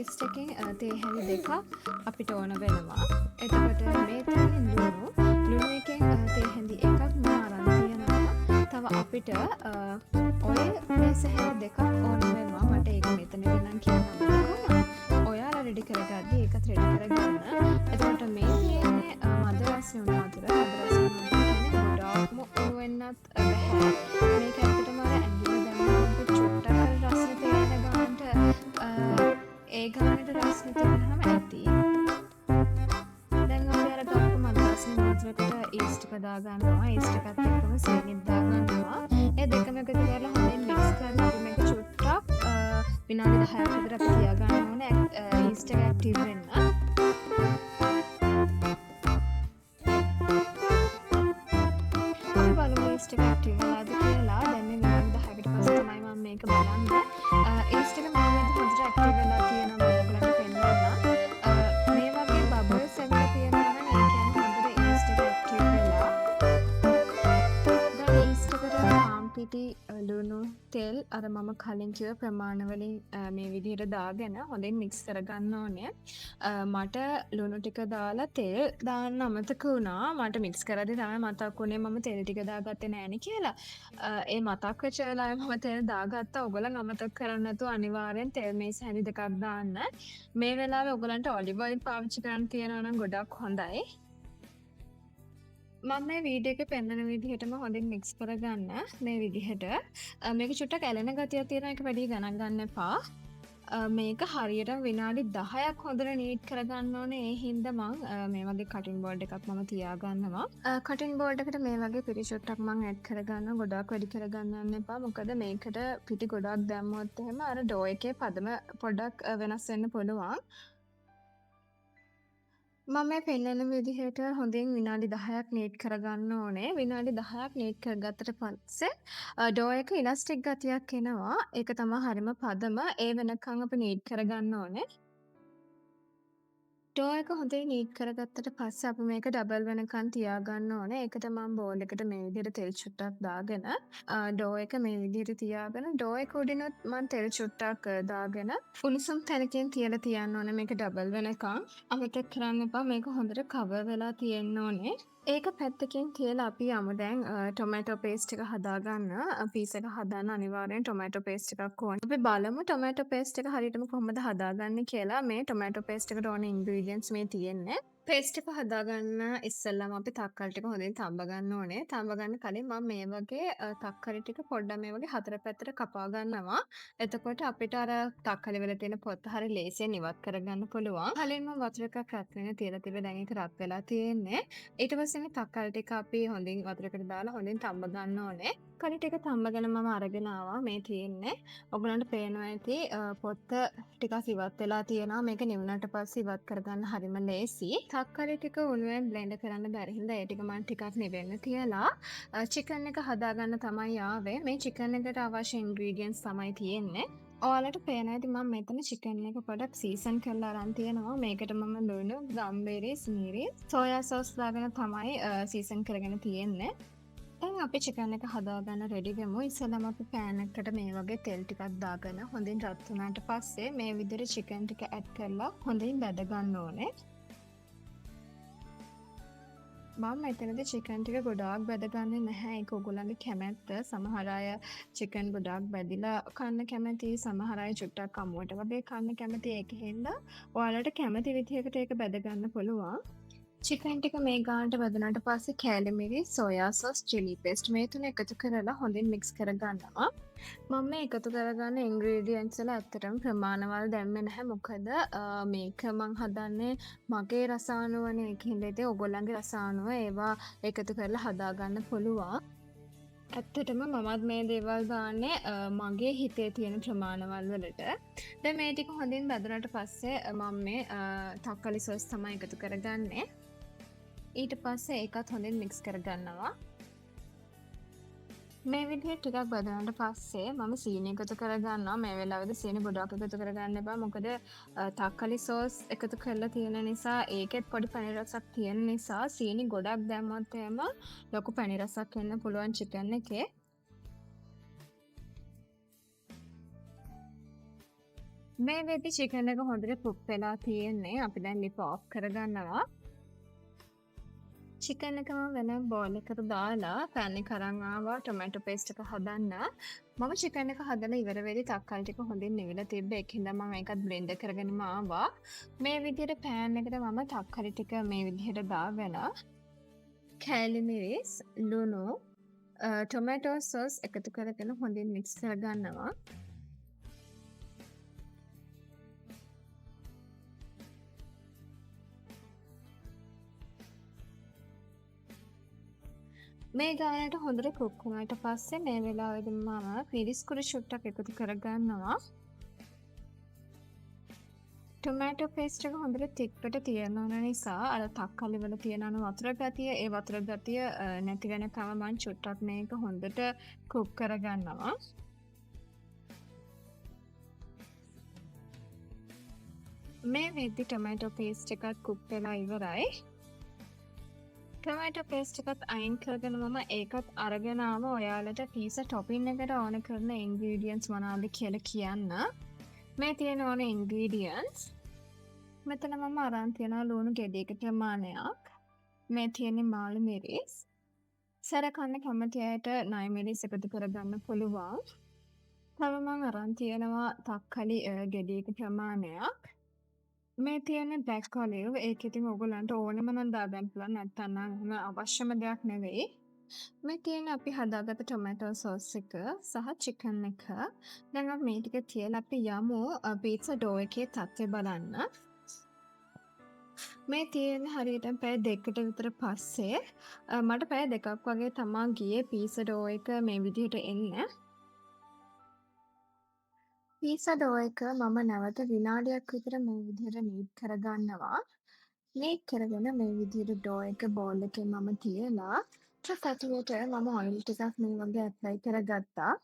East එකෙන් තේ හැඳි දෙකක් අපිට ඕන වෙනවා. එතකොට මේ තියෙන්නේ ලුණු. ලුණු එකෙන් තේ හැඳි එකක් මම අරන් තියෙනවා. තව අපිට ඔය මේස හැඳි දෙකක් ඕන වෙනවා. මට ඒක මෙතනදී නම් කියන්න අමතක වුණා. ඔයාලා රෙඩි කරගද්දි ඒකත් රෙඩි කරගන්න. එතකොට මේ තියෙන්නේ මද රස්නේ උණු වතුර. මද රස්නේ උණු වතුර කියන්නේ ගොඩාක්ම උණු වෙන්නත් බැහැ. මේක ඇත්තටම අර ඇඟිල්ල දැම්මම අපිට චුට්ටක් හරි රස්නේ තේරෙන ගානට, ඒ ගානට රස්නේ තිබුණාම ඇති. දැන් අපි අර ගත්ත මද රස්නේ උණු වතුරකට ඊස්ට් එක දාගන්නවා. ඊස්ට් එකත් එක්කම සීනිත් දාගන්නවා. ඒ දෙකම එකතු කරලා හොඳින් මික්ස් කරලා අපි මේක චුට්ටක් විනාඩි 10ක් විතර අපි තියාගන්න ඕනේ ඊස්ට් එක ඇක්ටිව් වෙන්න. අපි බලමු ඊස්ට් එක ඇක්ටිව් වෙලාද කියලා. දැන් මේ විනාඩි 10කට පස්සේ තමයි මම මේක බලන්නේ. ඊස්ට් එක මේ විදිහට හොඳට ඇක්ටිව් වෙලා තියෙනවා මම ඔයගලන්ට පෙන්නන්නම්. මේ වගේ බබල්ස් ඇවිල්ලා තියෙනවා නම් ඒ කියන්නේ හොඳට ඊස්ට් එක ඇක්ටිව් වෙලා. දැන් ඊස්ට් එකට පාන් පිටි, ලුණු, තෙල් අර මම කලින් කිව්ව ප්‍රමාණ වලින් මේ විදිහට දාගෙන හොඳින් මික්ස් කරගන්න ඕනේ. මට ලුණු ටික දාලා තෙල් දාන්න අමතක වුණා. මට මික්ස් කරද්දි තමයි මතක් වුණේ මම තෙල් ටික දාගත්තේ නෑනේ කියලා. ඒ මතක් වෙච්ච වෙලාවේ මම තෙල් දාගත්තා. ඔයගොල්ලන් අමතක කරන්නේ නැතුව අනිවාර්යෙන් තෙල් මේස හැඳි දෙකක් දාන්න. මේ වෙලාවේ ඔයගොල්ලන්ට ඔලිව් ඔයිල් පාවිච්චි කරන්න තියෙනවා නම් ගොඩක් හොඳයි. මම මේ වීඩියෝ එකේ පෙන්වන විදිහටම හොඳින් මික්ස් කරගන්න මේ විදිහට. මේක චුට්ටක් ඇලෙන ගතියක් තියෙනවා, ඒක වැඩි ගණන් ගන්න එපා. මේක හරියටම විනාඩි 10ක් හොඳට නීට් කරගන්න ඕනේ. ඒ හින්දා මං මේ වගේ කටින් බෝඩ් එකක් මම තියාගන්නවා. කටින් බෝඩ් එකට මේ වගේ පිටි චුට්ටක් මං ඇඩ් කරගන්නවා. ගොඩාක් වැඩි කරගන්න යන්න එපා. මොකද මේකට පිටි ගොඩාක් දැම්මොත් එහෙම අර ඩෝ එකේ පදම පොඩ්ඩක් වෙනස් වෙන්න පුළුවන්. මම මේ පෙන්වන විදිහට හොඳින් විනාඩි 10ක් නීට් කරගන්න ඕනේ. විනාඩි 10ක් නීට් කරගත්තට පස්සේ ඩෝ එක ඉලාස්ටික් ගතියක් එනවා. ඒක තමයි හරිම පදම. ඒ වෙනකන් අපි නීට් කරගන්න ඕනේ. ඩෝ එක හොඳින් නීට් කරගත්තට පස්සේ අපි මේක ඩබල් වෙනකන් තියාගන්න ඕනේ. ඒකට මම බෝල් එකට මේ විදිහට තෙල් චුට්ටක් දාගෙන, ඩෝ එක මේ විදිහට තියාගෙන, ඩෝ එක උඩිනුත් මම තෙල් චුට්ටක් දාගෙන උණුසුම් තැනකින් තියලා තියන්න ඕනේ මේක ඩබල් වෙනකන්. අමතක කරන්න එපා මේක හොඳට කවර් වෙලා තියෙන්න ඕනේ. ඒක පැත්තකින් තියලා අපි යමු දැන් ටොමැටෝ පේස්ට් එක හදාගන්න. පීස් එක හදන්න අනිවාර්යෙන් ටොමැටෝ පේස්ට් එකක් ඕනේ. අපි බලමු ටොමැටෝ පේස්ට් එක හරියටම කොහොමද හදාගන්නේ කියලා. මේ ටොමැටෝ පේස්ට් එකට ඕන ඉන්ග්‍රීඩියන්ට්ස් මේ තියෙන්නේ. පේස්ට් එක හදාගන්න ඉස්සෙල්ලාම අපි තක්කාලි ටික හොඳින් තම්බ ගන්න ඕනේ. තම්බ ගන්න කලින් මම මේ වගේ තක්කාලි ටික පොඩ්ඩක් මේ වගේ හතර පැත්තට කපා ගන්නවා. එතකොට අපිට අර තක්කාලි වල තියෙන පොත්ත හරි ලේසියෙන් ඉවත් කරගන්න පුළුවන්. කලින්ම වතුර එකක් රත් වෙන තියලා තිබ්බ දැන් ඒක රත් වෙලා තියෙන්නේ. ඊට පස්සේ මේ තක්කාලි ටික අපි හොඳින් වතුරකට දාලා හොඳින් තම්බ ගන්න ඕනේ. තක්කාලි ටික තම්බගෙන මම අරගෙන ආවා. මේ තියෙන්නේ. ඔයගොල්ලන්ට පේනවා ඇති, පොත්ත ටිකක් ඉවත් වෙලා තියෙනවා. මේක නිවුනට පස්සේ ඉවත් කරගන්න හරිම ලේසි. තක්කාලි ටික උණුවෙන් බ්ලෙන්ඩ් කරන්න බැරි හින්දා ඒ ටික මම ටිකක් නිවෙන්න තියලා, චිකන් එක හදාගන්න තමයි ආවේ. මේ චිකන් එකට අවශ්‍ය ඉන්ග්‍රීඩියන්ට්ස් තමයි තියෙන්නේ. ඔයාලට පේන ඇති මම මෙතන චිකන් එක පොඩක් සීසන් කරලා අරන් තියෙනවා. මේකට මම ලුණු, ගම්බිරිස්, මිරිස්, සෝයා සෝස් දාගෙන තමයි සීසන් කරගෙන තියෙන්නේ. දැන් අපි චිකන් එක හදාගන්න රෙඩි වෙමු. ඉස්සෙල්ලාම අපි පෑන් එකකට මේ වගේ තෙල් ටිකක් දාගෙන හොඳින් රත් වුණාට පස්සේ මේ විදිහට චිකන් ටික ඇඩ් කරලා හොඳින් බැද ගන්න ඕනේ. මම මෙතනදී චිකන් ටික ගොඩාක් බැදගන්නේ නැහැ. ඒක ඔයගොල්ලන්ගේ කැමැත්ත. සමහර අය චිකන් ගොඩාක් බැදිලා කන්න කැමැති, සමහර අය චුට්ටක් අමුවට වගේ කන්න කැමැති. ඒක හින්දා ඔයාලට කැමති විදිහකට ඒක බැදගන්න පුළුවන්. චිකන් ටික මේ ගානට බැදුනට පස්සේ කෑලි මිරිස්, සෝයා සෝස්, චිලි පේස්ට් මේ තුන එකතු කරලා හොඳින් මික්ස් කරගන්නවා. මම මේ එකතු කරගන්න ඉන්ග්‍රීඩියන්ට්ස් වල ඇත්තටම ප්‍රමාණවල් දැම්මේ නැහැ. මොකද, මේක මං හදන්නේ මගේ රස අනුවනේ. ඒක හින්දා ඉතින් ඔයගොල්ලන්ගේ රස අනුව ඒවා එකතු කරලා හදාගන්න පුළුවන්. ඇත්තටම මමත් මේ දේවල් දාන්නේ, මගේ හිතේ තියෙන ප්‍රමාණවල් වලට. දැන් මේ ටික හොඳින් බැදුනට පස්සේ මම මේ තක්කාලි සෝස් තමයි එකතු කරගන්නේ. ඊට පස්සේ ඒකත් හොඳින් මික්ස් කරගන්නවා. මේ විදිහට ටිකක් බැදුනට පස්සේ මම සීනි එකතු කරගන්නවා. මේ වෙලාවේදී සීනි ගොඩක් එකතු කරගන්න එපා. මොකද, තක්කාලි සෝස් එකතු කරලා තියෙන නිසා ඒකෙත් පොඩි පැණි රසක් තියෙන නිසා සීනි ගොඩක් දැම්මොත් එහෙම ලොකු පැණි රසක් එන්න පුළුවන් චිකන් එකේ. මේ වෙද්දි චිකන් එක හොඳට කුක් වෙලා තියෙන්නේ. අපි දැන් ලිප ඔෆ් කරගන්නවා. චිකන් එක මම වෙනම බෝල් එකට දාලා පෑන් එක අරන් ආවා ටොමැටෝ පේස්ට් එක හදන්න. මම චිකන් එක හදලා ඉවර වෙද්දි තක්කාලි ටික හොඳින් නිවිලා තිබ්බේ. ඒක හින්දා මම ඒකත් බ්ලෙන්ඩර් කරගෙනම ආවා. මේ විදිහට පෑන් එකට මම තක්කාලි ටික මේ විදිහට දාගෙන කෑලි මිරිස්, ලුණු, ටොමැටෝ සෝස් එකතු කරගෙන හොඳින් මික්ස් කරගන්නවා. මේ ගානට හොඳට කුක් වුණාට පස්සේ මේ වෙලාවේදී මම මිරිස් කුඩු චුට්ටක් එකතු කරගන්නවා. ටොමැටෝ පේස්ට් එක හොඳට තික්කට තියෙන්න ඕන නිසා අර තක්කාලි වල තියෙන අර වතුර ගතිය, ඒ වතුර ගතිය නැති වෙනකම මං චුට්ටක් මේක හොඳට කුක් කරගන්නවා. මේ වෙද්දි ටොමැටෝ පේස්ට් එකත් කුක් වෙලා ඉවරයි. ටොමැටෝ පේස්ට් එකත් අයින් කරගෙන මම ඒකත් අරගෙන ආව ඔයාලට පීසා ටොපින් එකට ඕන කරන ඉන්ග්‍රීඩියන්ට්ස් මොනවද කියලා කියන්න. මේ තියෙන ඕන ඉන්ග්‍රීඩියන්ට්ස්. මෙතන මම අරන් තියෙනවා ලුණු ගෙඩියක ප්‍රමාණයක්. මේ තියෙන්නේ මාළු මිරිස්. සැර කන්න කැමති අයට නයි මිරිස් එකතු කරගන්න පුළුවන්. තව මං අරන් තියෙනවා තක්කාලි ගෙඩියක ප්‍රමාණයක්. මේ තියෙන බ්ලැක් ඔලිව්, ඒක ඉතින් ඔයගොල්ලන්ට ඕනෙම නම් දාගන්න පුළුවන්, නැත්නම් නම් එහෙම අවශ්‍යම දෙයක් නෙවෙයි. මේ තියෙන අපි හදාගත්ත ටොමැටෝ සෝස් එක සහ චිකන් එක. දැන් අපි මේ ටික තියලා අපි යමු පීට්සා ඩෝ එකේ තත්ත්වය බලන්න. මේ තියෙන හරියටම පැය දෙකකට විතර පස්සේ මට පැය දෙකක් වගේ තමා ගියේ පීට්සා ඩෝ එක මේ විදිහට එන්න. පීට්සා ඩෝ එක මම නැවත විනාඩියක් විතර මේ විදිහට නීට් කරගන්නවා. නීට් කරගෙන මේ විදිහට ඩෝ එක බෝල් එකේ මම තියලා තටුවට මම ඔයිල් ටිකක් මේ වගේ ඇප්ලයි කරගත්තා.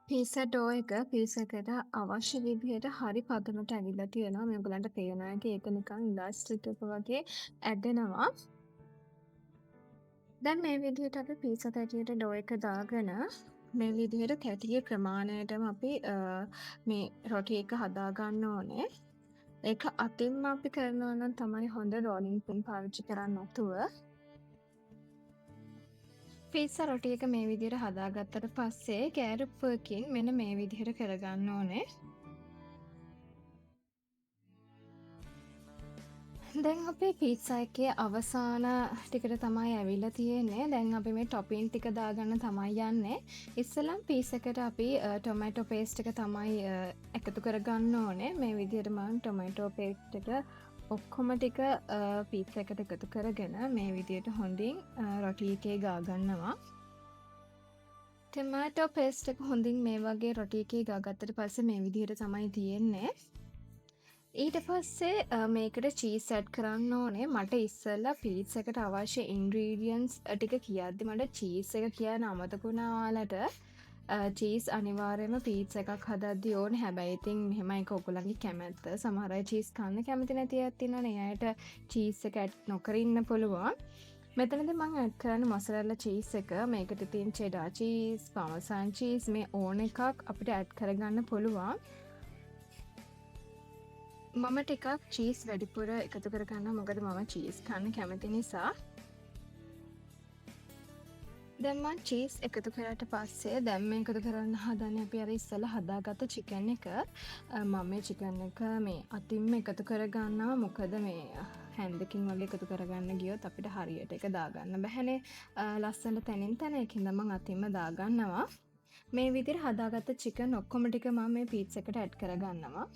පීට්සා ඩෝ එක පීට්සා එකට අවශ්‍ය විදිහට හරි පදමට ඇවිල්ලා තියෙනවා. මේ ඔයගලන්ට පේනවා ඇති ඒක නිකන් ඉලාස්ටික් එක වගේ ඇදෙනවා. දැන් මේ විදිහට අපි පීට්සා තැටියට ඩෝ එක දාගෙන මේ විදිහට තැටියේ ප්‍රමාණයටම අපි මේ රොටි එක හදාගන්න ඕනේ. ඒක අතින්ම අපි කරනවා නම් තමයි හොඳ රෝලින් පින් පාවිච්චි කරන්නේ නැතුව. පීට්සා රොටි එක මේ විදිහට හදාගත්තට පස්සේ කෑරුප්පුවකින් මෙන්න මේ විදිහට කරගන්න ඕනේ. දැන් අපේ පීට්සා එකේ අවසාන ටිකට තමයි ඇවිල්ලා තියෙන්නේ. දැන් අපි මේ ටොපින් ටික දාගන්න තමයි යන්නේ. ඉස්සෙල්ලම පීස් එකට අපි ටොමැටෝ පේස්ට් එක තමයි එකතු කරගන්න ඕනේ. මේ විදිහට මම ටොමැටෝ පේස්ට් එක ඔක්කොම ටික පීට්සා එකට එකතු කරගෙන මේ විදිහට හොඳින් රොටි එකේ ගා ගන්නවා. ටොමැටෝ පේස්ට් එක හොඳින් මේ වගේ රොටි එකේ ගා ගත්තට පස්සේ මේ විදිහට තමයි තියෙන්නේ. ඊට පස්සේ මේකට චීස් ඇඩ් කරන්න ඕනේ. මට ඉස්සෙල්ලා පීට්සා එකට අවශ්‍ය ඉන්ග්‍රීඩියන්ට්ස් ටික කියද්දි මට චීස් එක කියන්න අමතක වුණා ඔයාලට. චීස් අනිවාර්යයෙන්ම පීට්සා එකක් හදද්දි ඕනේ. හැබැයි ඉතින් මෙහෙම එක ඔයගොල්ලන්ගේ කැමැත්ත. සමහර අය චීස් කන්න කැමති නැති අයත් ඉන්නවනේ. ඒ අයට චීස් එක ඇඩ් නොකර ඉන්න පුළුවන්. මෙතනදී මං ඇඩ් කරන්නේ මොසරෙල්ලා චීස් එක. මේකට ඉතින් චෙඩා චීස්, පාමසන් චීස් මේ ඕන එකක් අපිට ඇඩ් කරගන්න පුළුවන්. මම ටිකක් චීස් වැඩිපුර එකතු කරගන්නවා, මොකද මම චීස් කන්න කැමති නිසා. දැන් මං චීස් එකතු කරාට පස්සේ දැන් මේ එකතු කරන්න හදන්නේ අපි අර ඉස්සෙල්ලා හදාගත්ත චිකන් එක. මම මේ චිකන් එක මේ අතින්ම එකතු කරගන්නවා, මොකද මේ හැන්දකින් වගේ එකතු කරගන්න ගියොත් අපිට හරියට එක දාගන්න බැහැනේ. ලස්සනට තැනින් තැන. ඒකින්ද මං අතින්ම දාගන්නවා. මේ විදිහට හදාගත්ත චිකන් ඔක්කොම ටික මම මේ පීට්සා එකට ඇඩ් කරගන්නවා.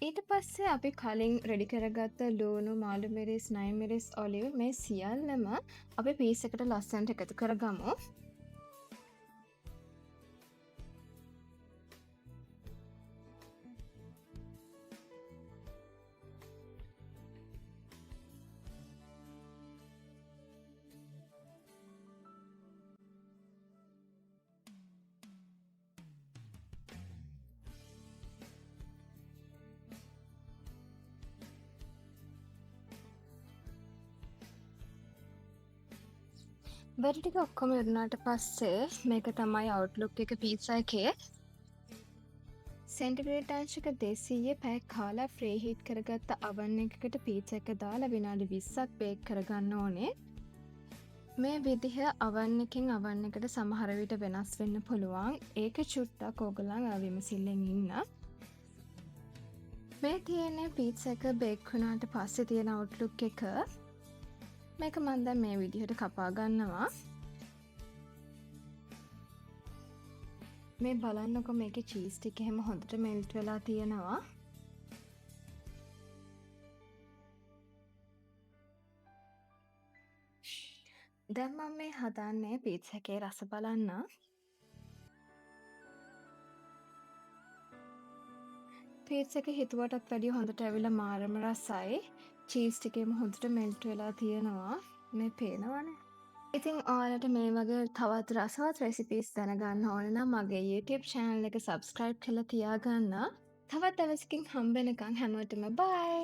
ඊට පස්සේ අපි කලින් රෙඩි කරගත්ත ලුණු, මාළු මිරිස්, නයි මිරිස්, ඔලිව් මේ සියල්ලම අපි පීස් එකට ලස්සනට එකතු කරගමු. බැරි ටික ඔක්කොම ඉවරනාට පස්සේ මේක තමයි අවුට්ලුක් එක පීට්සා එකේ. සෙන්ටිග්‍රේඩ් අංශක 200 පැය කාලක් ප්‍රී හීට් කරගත්ත අවන් එකකට පීට්සා එක දාලා විනාඩි 20ක් බේක් කරගන්න ඕනේ. මේ විදිහ අවන් එකෙන් අවන් එකට සමහර විට වෙනස් වෙන්න පුළුවන්. ඒක චුට්ටක් ඕගොල්ලන් විමසිල්ලෙන් ඉන්න. මේ තියෙන්නේ පීට්සා එක බේක් වුණාට පස්සේ තියෙන අවුට්ලුක් එක. මේක මං දැන් මේ විදිහට කපා ගන්නවා. මේ බලන්නකො මේකේ චීස් ටික එහෙම හොඳට මෙල්ට් වෙලා තියෙනවා. දැන් මම මේ හදන්නේ පීට්සා එකේ රස බලන්න. පීට්සා එක හිතුවටත් වැඩිය හොඳට ඇවිල්ලා මාරම රසයි. චීස් ටිකේම හොඳට මෙල්ට් වෙලා තියෙනවා. මේ පේනවනේ. ඉතින් ඔයාලට මේ වගේ තවත් රසවත් රෙසිපීස් දැනගන්න ඕන නම් මගේ YouTube channel එක subscribe කරලා තියාගන්න. තවත් දවසකින් හම්බ වෙනකන් හැමෝටම බයි.